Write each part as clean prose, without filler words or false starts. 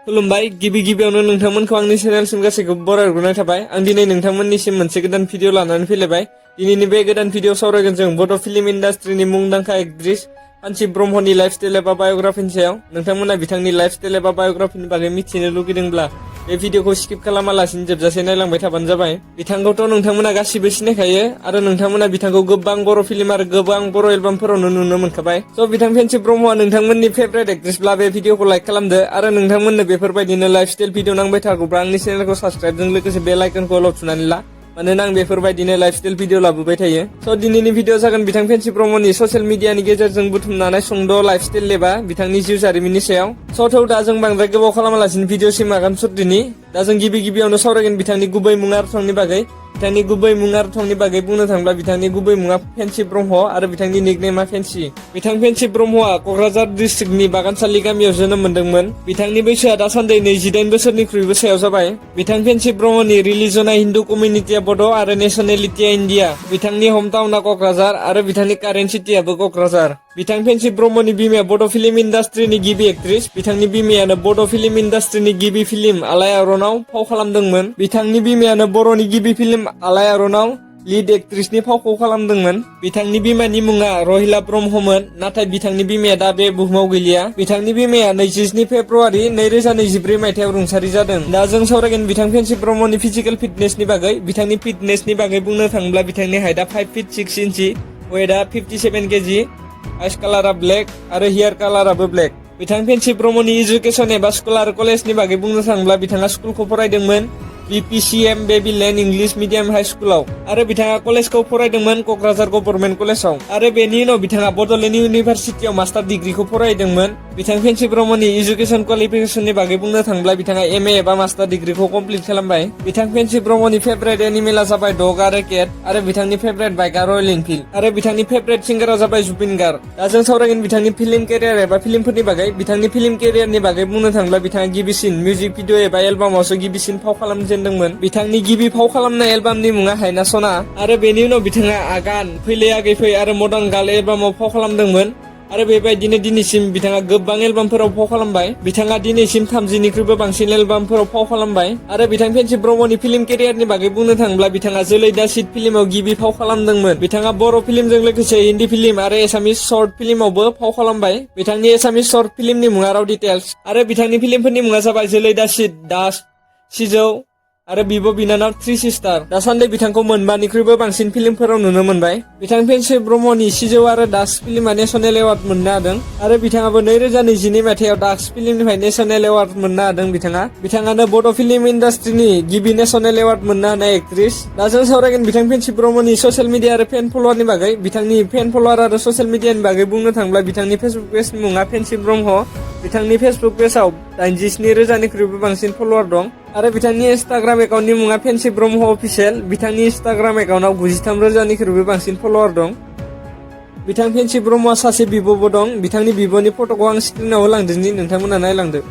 खुलुमबाय गिबियावनो नोंथांमोनखौ आंनि चेनेलसिम गासैखौबो बरायहरनाय थाबाय। आं दिनै नोंथांमोननिसिम मोनसे गोदान भिडिअ लानानै फैलायबाय। दिनैनि बे गोदान भिडिअ सावरायगोन जों बड' फिल्म इन्डास्ट्रिनि मुंदांखा एक्ट्रेस फान्सी ब्रह्मनि लाइफस्टाइल एबा बायोग्राफिनि सायाव। नोंथांमोना बिथांनि लाइफस्टाइल एबा बायोग्राफिनि बागै मिथिनो लुगैदोंब्ला बे भिडिअखौ स्किप खालामालासिनो जोबजासे नायलांबाय थाबानो जाबाय। बिथांखौथ' नोंथांमोना गासिबो सिनायखायो आरो नोंथांमोना बिथांखौ गोबां बर' फिल्म आरो गोबां बर' एलबामफोरावनो नुनो मोनखाबाय। स' बिथां फान्सी ब्रह्मआ नोंथांमोननि फेभरेट एक्ट्रेसब्ला बे भिडिअखौ लाइक खालामदो आरो नोंथांमोननो बेफोरबायदिनो लाइफस्टाइल भिडिअ नांबाय थागौब्ला आंनि चेनेलखौ साबस्क्राइबजों लोगोसे बेल आइकनखौ अल थुनानै ला, मानोना आं बेफोरबायदिनो लाइफस्टाइल भिडिअ लाबोबाय थायो। स' दिनैनि भिडिअ जागोन बिथां फान्सी ब्रह्मनि ससियेल मिडियानि गेजेरजों बुथुमनानै सुंद' लाइफस्टाइल एबा बिथांनि जिउ जारिमिननि सायाव। स' थौ दा जों बांद्राय गोबाव खालामालासिनो भिडिअसिम आगान सुरदिनि। दा जों गिबियावनो सावरायगोन बिथांनि गुबै मुं आरो थंनि बागै। बिथांनि गुबै मुं आरो थंनि बागै बुंनो थाङोब्ला बिथांनि गुबै मुङा फान्सी ब्रह्म आरो बिथांनि निकनेमा फान्सी। बिथां फान्सी ब्रह्मआ क'क्राझार डिस्ट्रिक्टनि बागानसालि गामियाव जोनोम मोन्दोंमोन। बिथांनि बैसोआ दासान्दि 29 बोसोरनिख्रुइबो सायाव जाबाय। बिथां फान्सी ब्रह्मनि रिलिजना हिन्दु कमिउनिटिया बड' आरो नेसनेलिटिया इन्डिया। बिथांनि हम टाउना क'क्राझार आरो बिथांनि कारेन्ट सिटियाबो क'क्राझार। बिथां फान्सी ब्रह्मनि बिमाया बड' फिल्म इन्डास्ट्रिनि गिबि एक्ट्रेस। बिथांनि बिमायानो बड' फिल्म इन्डास्ट्रिनि गिबि फिल्म आलायारनाव फाव खालामदोंमोन। बिथांनि बिमायानो बर'नि गिबि फिल्म आलायारनाव लिड एक्ट्रेसनि फावखौ खालामदोंमोन। बिथांनि बिमानि मुङा रहिला ब्रह्ममोन, नाथाय बिथांनि बिमाया दा बे बुहुमाव गैलिया। बिथांनि बिमाया 27 फेब्रुवारि 2024 मायथाइयाव रुंसारि जादों। दा जों सावरायगोन बिथां फान्सी ब्रह्मनि फिजिकेल फिटनेसनि बागै। बिथांनि फिटनेसनि बागै बुंनो थाङोब्ला बिथांनि हाइटआ 5 फीट 6 इन्सि, वेटआ 57 केजि, आइस कालारा ब्लेक आरो हेयार कालाराबो ब्लेक। बिथां फान्सी ब्रह्मनि इडुकेसन एबा स्कुल आरो कलेजनि बागै बुंनो थाङोब्ला बिथाङा स्कुलखौ फरायदोंमोन BPCM बेबिलेण्ड इंलिश मिडियाम हाई स्कुलाव आरो बिथाङा कलेजखौ फरायदोंमोन क'क्राझार गभर्नमेन्ट कलेजाव आरो बेनि उनाव बिथाङा बड'लेण्ड इउनिभारसिटियाव मास्टार डिग्रीखौ फरायदोंमोन। बिथां फान्सी ब्रह्मनि इडुकेसन क्वालिफिकेसननि बागै बुंनो थाङोब्ला बिथाङा MA एबा मास्टार डिग्रीखौ कमप्लिट खालामबाय। बिथां फान्सी ब्रह्मनि फेभरेट एनिमेला जाबाय डग आरो केट आरो बिथांनि फेभरेट बाइकआ रयेल एनफिल्ड आरो बिथांनि फेभरेट सिंगारा जाबाय जुबिन गार्ग। दा जों सावरायगोन बिथांनि फिल्म केरियार एबा फिल्मफोरनि बागै। बिथांनि फिल्म केरियारनि बागै बुंनो थाङोब्ला बिथाङा गिबिसिन मिउजिक भिडिअ एबा एलबामावसो गिबिसिन फाव खालामजेनदोंमोन। बिथांनि गिबि फाव खालामनाय एलबामनि मुङा हायना सना आरो बेनि उनाव बिथाङा आगान, फैले आगै फै आरो मडार्न गार्ल एलबामाव फाव खालामदोंमोन आरो बेबायदिनो दिनैसिम बिथाङा गोबां एलबामफोराव फाव खालामबाय। बिथाङा दिनैसिम 30निख्रुइबो बांसिन एलबामफोराव फाव खालामबाय आरो बिथां फान्सी ब्रह्मनि फिल्म केरियारनि बागै बुंनो थाङोब्ला बिथाङा जोलै दा सिट फिल्माव गिबि फाव खालामदोंमोन। बिथाङा बर' फिल्मजों लोगोसे हिन्दी फिल्म आरो एसामिस शर्ट फिल्मावबो फाव खालामबाय। बिथांनि एसामिस शर्ट फिल्मनि मुङा राव डिटेल्स आरो बिथांनि फिल्मफोरनि मुङा जाबाय जोलै दा सिट, दास, सिजौ आरो बिब' बिनानाव 3 सिस्टार। दासान्दि बिथांखौ 4निख्रुइबो बांसिन फिल्मफोराव नुनो मोनबाय। बिथां फान्सी ब्रह्मनि सिजौ आरो दास फिल्मा नेशनेल एवार्ड मोननो हादों आरो बिथाङाबो 2022 मायथाइयाव दास फिल्मनिफ्राय नेशनेल एवार्ड मोननो हादों। बिथाङानो बड' फिल्म इन्डास्ट्रिनि गिबि नेशनेल एवार्ड मोननो हानाय एक्ट्रेस। दा जों सावरायगोन बिथां फान्सी ब्रह्मनि ससियेल मिडिया आरो फेन फलोवारनि बागै। बिथांनि फेन फलोवार आरो ससियेल मिडियानि बागै बुंनो थाङोब्ला बिथांनि फेसबुक पेजनि मुङा फान्सी ब्रह्म। बिथांनि फेसबुक पेजाव 87,000निख्रुइबो बांसिन फलोवार दं आरो बिथांनि इन्स्टाग्राम एकाउन्टनि मुङा फान्सी ब्रह्म अफिसियेल। बिथांनि इन्स्टाग्राम एकाउन्टआव 93,000निख्रुइबो बांसिन फलोवार दं। बिथां फान्सी ब्रह्मआ सासे बिब'बो दं। बिथांनि बिब'नि फट'खौ आं स्क्रिनाव होलांदोंनि, नोंथांमोना नायलांदो।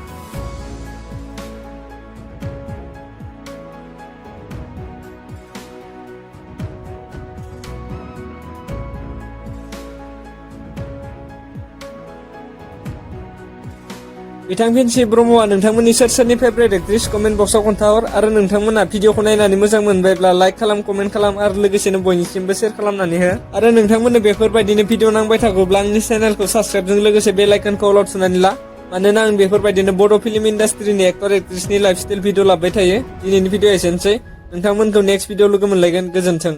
बिथां फान्सी ब्रह्मआ नोंथांमोननि सोरनि फेभरेट एक्ट्रेस कमेन्ट बक्सआव खोन्थाहर आरो नोंथांमोना भिडिअखौ नायनानै मोजां मोनबायब्ला लाइक खालाम, कमेन्ट खालाम आरो लोगोसेनो बयनिसिमबो शेयार खालामनानै हो आरो नोंथांमोननो बेफोरबायदिनो भिडिअ नांबाय थागौब्ला आंनि चेनेलखौ साबस्क्राइबजों लोगोसे बेल आइकनखौ अल थुनानै ला, मानोना आं बेफोरबायदिनो बड' फिल्म इन्डास्ट्रिनि एक्टर एक्ट्रेसनि लाइफस्टाइल भिडिअ लाबोबाय थायो। दिनैनि भिडिअ एसेनोसै, नोंथांमोनखौ नेक्स्ट भिडिअ लोगो मोनलायगोन। गोजोन्थों।